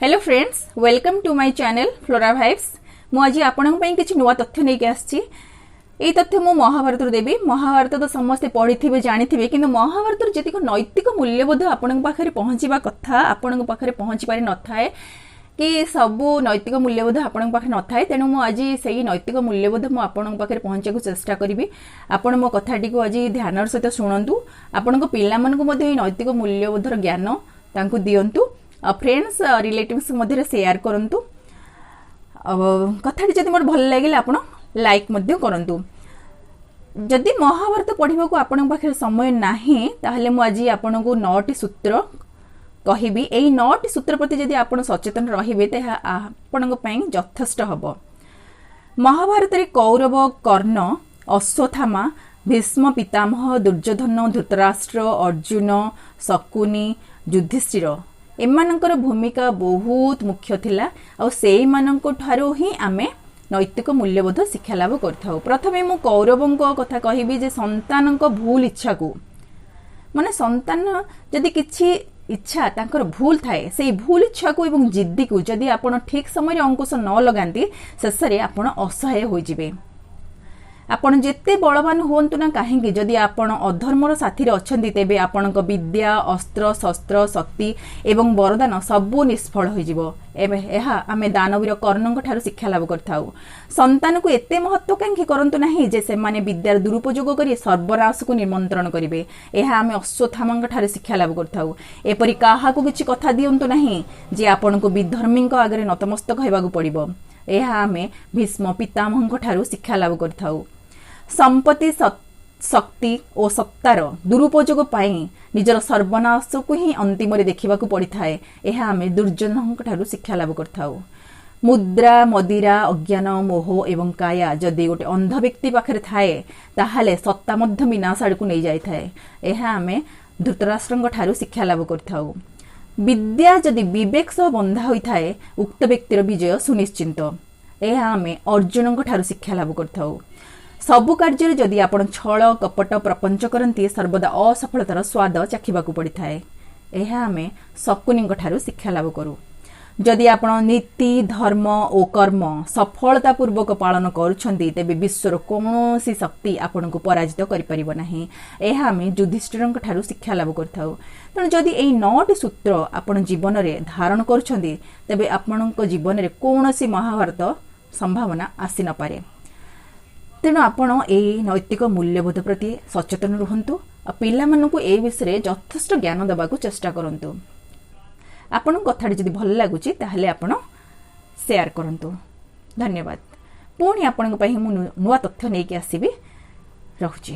Hello friends, welcome to my channel Flora Vibes. ମୁଁ ଆଜି ଆପଣଙ୍କ ପାଇଁ କିଛି ନୂଆ ତଥ୍ୟ ନେଇକି ଆସିଛି। ଏଇ ତଥ୍ୟ ମୁଁ ମହାଭାରତରୁ ଦେବି। ମହାଭାରତ ତ ସମସ୍ତେ ପଢିଥିବେ, ଜାଣିଥିବେ, କିନ୍ତୁ ମହାଭାରତର ଯେତିକି ନୈତିକ ମୂଲ୍ୟବୋଧ ଆପଣଙ୍କ ପାଖରେ ପହଞ୍ଚିବା କଥା, ଆପଣଙ୍କ ପାଖରେ ପହଞ୍ଚି ପାରି ନଥାଏ କି ସବୁ ନୈତିକ ମୂଲ୍ୟବୋଧ ଆପଣଙ୍କ ପାଖରେ ନଥାଏ। ତେଣୁ ମୁଁ ଆଜି ସେଇ ନୈତିକ ମୂଲ୍ୟବୋଧ ମୁଁ ଆପଣଙ୍କ ପାଖରେ ପହଞ୍ଚିବାକୁ ଚେଷ୍ଟା କରିବି। ଆପଣ ମୋ କଥାଟିକୁ ଆଜି ଧ୍ୟାନର ସହିତ ଶୁଣନ୍ତୁ। ଆପଣଙ୍କ ପିଲାମାନଙ୍କୁ ମଧ୍ୟ ଏଇ ନୈତିକ ମୂଲ୍ୟବୋଧର ଜ୍ଞାନ ତାଙ୍କୁ ଦିଅନ୍ତୁ। ଫ୍ରେଣ୍ଡସ୍, ରିଲେଟିଭ୍ସ ମଧ୍ୟରେ ସେୟାର କରନ୍ତୁ। ଆଉ କଥାଟି ଯଦି ମୋର ଭଲ ଲାଗିଲା, ଆପଣ ଲାଇକ୍ ମଧ୍ୟ କରନ୍ତୁ। ଯଦି ମହାଭାରତ ପଢ଼ିବାକୁ ଆପଣଙ୍କ ପାଖରେ ସମୟ ନାହିଁ, ତାହେଲେ ମୁଁ ଆଜି ଆପଣଙ୍କୁ ନଅଟି ସୂତ୍ର କହିବି। ଏଇ ନଅଟି ସୂତ୍ର ପ୍ରତି ଯଦି ଆପଣ ସଚେତନ ରହିବେ, ତାହା ଆପଣଙ୍କ ପାଇଁ ଯଥେଷ୍ଟ ହେବ। ମହାଭାରତରେ କୌରବ, କର୍ଣ୍ଣ, ଅଶ୍ୱତ୍ଥାମା, ଭୀଷ୍ମ ପିତାମହ, ଦୁର୍ଯ୍ୟୋଧନ, ଧୃତରାଷ୍ଟ୍ର, ଅର୍ଜୁନ, ଶକୁନି, ଯୁଧିଷ୍ଠିର, ଏମାନଙ୍କର ଭୂମିକା ବହୁତ ମୁଖ୍ୟ ଥିଲା। ଆଉ ସେଇମାନଙ୍କ ଠାରୁ ହିଁ ଆମେ ନୈତିକ ମୂଲ୍ୟବୋଧ ଶିକ୍ଷା ଲାଭ କରିଥାଉ। ପ୍ରଥମେ ମୁଁ କୌରବଙ୍କ କଥା କହିବି ଯେ ସନ୍ତାନଙ୍କ ଭୁଲ ଇଚ୍ଛାକୁ, ମାନେ ସନ୍ତାନ ଯଦି କିଛି ଇଚ୍ଛା ତାଙ୍କର ଭୁଲ ଥାଏ, ସେଇ ଭୁଲ ଇଚ୍ଛାକୁ ଏବଂ ଜିଦ୍ଦିକୁ ଯଦି ଆପଣ ଠିକ ସମୟରେ ଅଙ୍କୁଶ ନ ଲଗାନ୍ତି, ଶେଷରେ ଆପଣ ଅସହାୟ ହୋଇଯିବେ। ଆପଣ ଯେତେ ବଳବାନ ହୁଅନ୍ତୁ ନା କାହିଁକି, ଯଦି ଆପଣ ଅଧର୍ମର ସାଥିରେ ଅଛନ୍ତି, ତେବେ ଆପଣଙ୍କ ବିଦ୍ୟା, ଅସ୍ତ୍ର ଶସ୍ତ୍ର, ଶକ୍ତି ଏବଂ ବରଦାନ ସବୁ ନିଷ୍ଫଳ ହୋଇଯିବ। ଏବେ ଏହା ଆମେ ଦାନବୀର କର୍ଣ୍ଣଙ୍କ ଠାରୁ ଶିକ୍ଷା ଲାଭ କରିଥାଉ। ସନ୍ତାନକୁ ଏତେ ମହତ୍ୱାକାଂକ୍ଷୀ କରନ୍ତୁ ନାହିଁ ଯେ ସେମାନେ ବିଦ୍ୟାର ଦୁରୁପଯୋଗ କରି ସର୍ବନାଶକୁ ନିମନ୍ତ୍ରଣ କରିବେ। ଏହା ଆମେ ଅଶ୍ୱତ୍ଥାମାଙ୍କ ଠାରୁ ଶିକ୍ଷା ଲାଭ କରିଥାଉ। ଏପରି କାହାକୁ କିଛି କଥା ଦିଅନ୍ତୁ ନାହିଁ ଯେ ଆପଣଙ୍କୁ ବିଧର୍ମୀଙ୍କ ଆଗରେ ନତମସ୍ତକ ହେବାକୁ ପଡ଼ିବ। ଏହା ଆମେ ଭୀଷ୍ମ ପିତାମହଙ୍କ ଠାରୁ ଶିକ୍ଷା ଲାଭ କରିଥାଉ। ସମ୍ପତ୍ତି, ଶକ୍ତି ଓ ସତ୍ତାର ଦୁରୁପଯୋଗ ପାଇଁ ନିଜର ସର୍ବନାଶକୁ ହିଁ ଅନ୍ତିମରେ ଦେଖିବାକୁ ପଡ଼ିଥାଏ। ଏହା ଆମେ ଦୁର୍ଯ୍ୟୋଧନଙ୍କ ଠାରୁ ଶିକ୍ଷା ଲାଭ କରିଥାଉ। ମୁଦ୍ରା, ମଦିରା, ଅଜ୍ଞାନ, ମୋହ ଏବଂ କାୟା ଯଦି ଗୋଟେ ଅନ୍ଧ ବ୍ୟକ୍ତି ପାଖରେ ଥାଏ, ତାହେଲେ ସତ୍ତା ମଧ୍ୟ ବିନାଶ ଆଡ଼କୁ ନେଇଯାଇଥାଏ। ଏହା ଆମେ ଧୃତରାଷ୍ଟ୍ରଙ୍କ ଠାରୁ ଶିକ୍ଷା ଲାଭ କରିଥାଉ। ବିଦ୍ୟା ଯଦି ବିବେକ ସହ ବନ୍ଧା ହୋଇଥାଏ, ଉକ୍ତ ବ୍ୟକ୍ତିର ବିଜୟ ସୁନିଶ୍ଚିତ। ଏହା ଆମେ ଅର୍ଜୁନଙ୍କ ଠାରୁ ଶିକ୍ଷା ଲାଭ କରିଥାଉ। ସବୁ କାର୍ଯ୍ୟରେ ଯଦି ଆପଣ ଛଳ, କପଟ, ପ୍ରପଞ୍ଚ କରନ୍ତି, ସର୍ବଦା ଅସଫଳତାର ସ୍ୱାଦ ଚାଖିବାକୁ ପଡ଼ିଥାଏ। ଏହା ଆମେ ଶକୁନିଙ୍କ ଠାରୁ ଶିକ୍ଷା ଲାଭ କରୁ। ଯଦି ଆପଣ ନୀତି, ଧର୍ମ ଓ କର୍ମ ସଫଳତା ପୂର୍ବକ ପାଳନ କରୁଛନ୍ତି, ତେବେ ବିଶ୍ୱର କୌଣସି ଶକ୍ତି ଆପଣଙ୍କୁ ପରାଜିତ କରିପାରିବ ନାହିଁ। ଏହା ଆମେ ଯୁଧିଷ୍ଠିରଙ୍କ ଠାରୁ ଶିକ୍ଷା ଲାଭ କରିଥାଉ। ତେଣୁ ଯଦି ଏଇ ନଅଟି ସୂତ୍ର ଆପଣ ଜୀବନରେ ଧାରଣ କରୁଛନ୍ତି, ତେବେ ଆପଣଙ୍କ ଜୀବନରେ କୌଣସି ମହାଭାରତ ସମ୍ଭାବନା ଆସିନପାରେ। ତେଣୁ ଆପଣ ଏଇ ନୈତିକ ମୂଲ୍ୟବୋଧ ପ୍ରତି ସଚେତନ ରୁହନ୍ତୁ ଆଉ ପିଲାମାନଙ୍କୁ ଏ ବିଷୟରେ ଯଥେଷ୍ଟ ଜ୍ଞାନ ଦେବାକୁ ଚେଷ୍ଟା କରନ୍ତୁ। ଆପଣଙ୍କ କଥାଟି ଯଦି ଭଲ ଲାଗୁଛି, ତାହେଲେ ଆପଣ ସେୟାର କରନ୍ତୁ। ଧନ୍ୟବାଦ। ପୁଣି ଆପଣଙ୍କ ପାଇଁ ମୁଁ ନୂଆ ତଥ୍ୟ ନେଇକି ଆସିବି। ରହୁଛି।